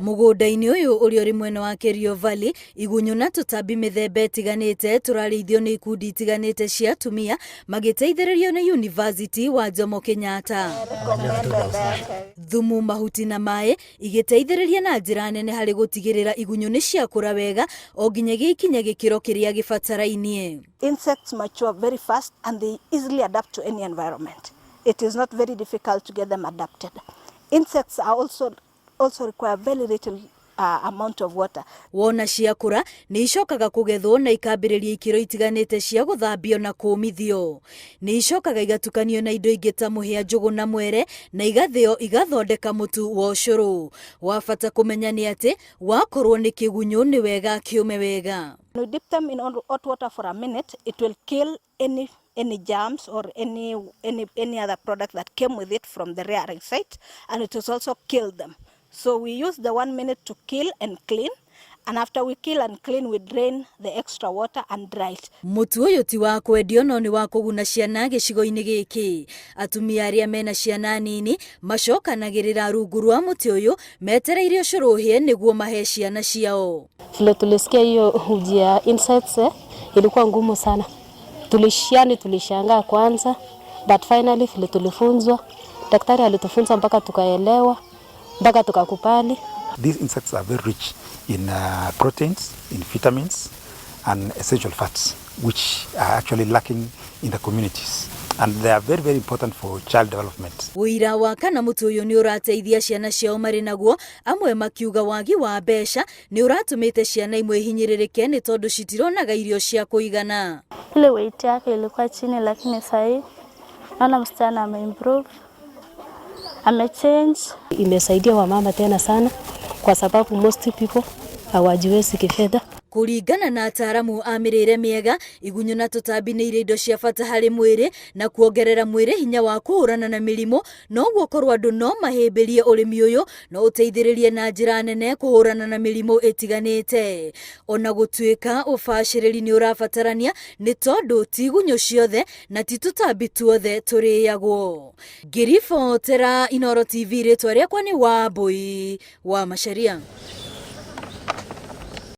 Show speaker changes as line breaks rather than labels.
Mũgũnda-inĩ ũyũ ũrĩa ũrĩ mwena wa Kerio Valley, igunyũ na tũtambi mĩthemba ĩtiganĩte tũrarĩithio nĩ ikundi itiganĩte cia atumia magĩteithĩrĩrio nĩ University wa Jomo Kenyatta. Thumu, mahuti na maĩ igĩteithĩrĩria na njĩra nene harĩ gũtigĩrĩra igunyũ nĩ ciakũra wega o nginyagia ikinye gĩkĩro kĩrĩa gĩbatarainie.
Insects mature very fast and they easily adapt to any environment. It is not very difficult to get them adapted. Insects are also require very little amount of water.
Wona ciakũra nĩ icokaga kũgethwo na ikambĩrĩria ikĩro itiganĩte cia gũthambio na kũũmithio. Nĩ icokaga igatukanio na indo ingĩ ta mũhĩa, njũgũ na mwere na igathĩo igathondeka mũtu wa ũcũrũ. Wa bata kũmenya nĩ atĩ wakorwo nĩ kĩgunyũ nĩ wega kĩũme wega.
When we dip them in hot water for a minute, it will kill any germs or any other product that came with it from the rearing site, and it will also kill them. So we use the 1 minute to kill and clean, and after we kill and clean, we drain the extra water and dry it.
Mũtu ũyũ ti wa kwendio no nĩ wa kũguna ciana gĩcigo-inĩ gĩkĩ. Atumia arĩa mena ciana nini macokanagĩrĩra rungu rwa mũtĩ ũyũ metereire ũcũrũ ũhĩe nĩguo mahe ciana ciao.
Vile tulisikia hiyo uji ya insects, ilikuwa ngumu sana. Tulishiani, tulishangaa kwanza, but finally vile tulifunzwa, daktari alitufunza mpaka tukaelewa, mpaka tukakubali.
These insects are very rich in proteins, in vitamins, and essential fats, which are actually lacking in the communities. And they are very, very important for child development.
Ũira wa kana mũtĩ ũyũ nĩ ũrateithia ciana ciao marĩ naguo, amwe makiuga wagi wa mbeca nĩ ũratũmĩte ciana imwe hinyĩrĩrĩke nĩ tondũ citironaga irio cia kũigana.
Ile weight yake ilikuwa chini, lakini sahii naona msichana ameimprove, amechange.
Imesaidia wamama tena sana, kwa sababu most people hawajiwezi kifedha.
Kũringana na ataaramu a mĩrĩre mĩega, igunyũ na tũtambi nĩ irĩ indo cia bata harĩ mwĩrĩ na kuongerera mwĩrĩ hinya wa kũhũrana na mĩrimũ. Noguo korwo andũ no mahĩmbĩrie ũrĩmi ũyũ no ũteithĩrĩrie na njĩra nene kũhũrana na mĩrimũ ĩtiganĩte. Ona gũtuĩka ũbacĩrĩri nĩ ũrabatarania nĩ tondũ ti igunyũ ciothe na ti tũtambi tuothe tũrĩagwo. Ngĩribotera Inooro TV, rĩtwa rĩakwa nĩ Wambui wa Macharia.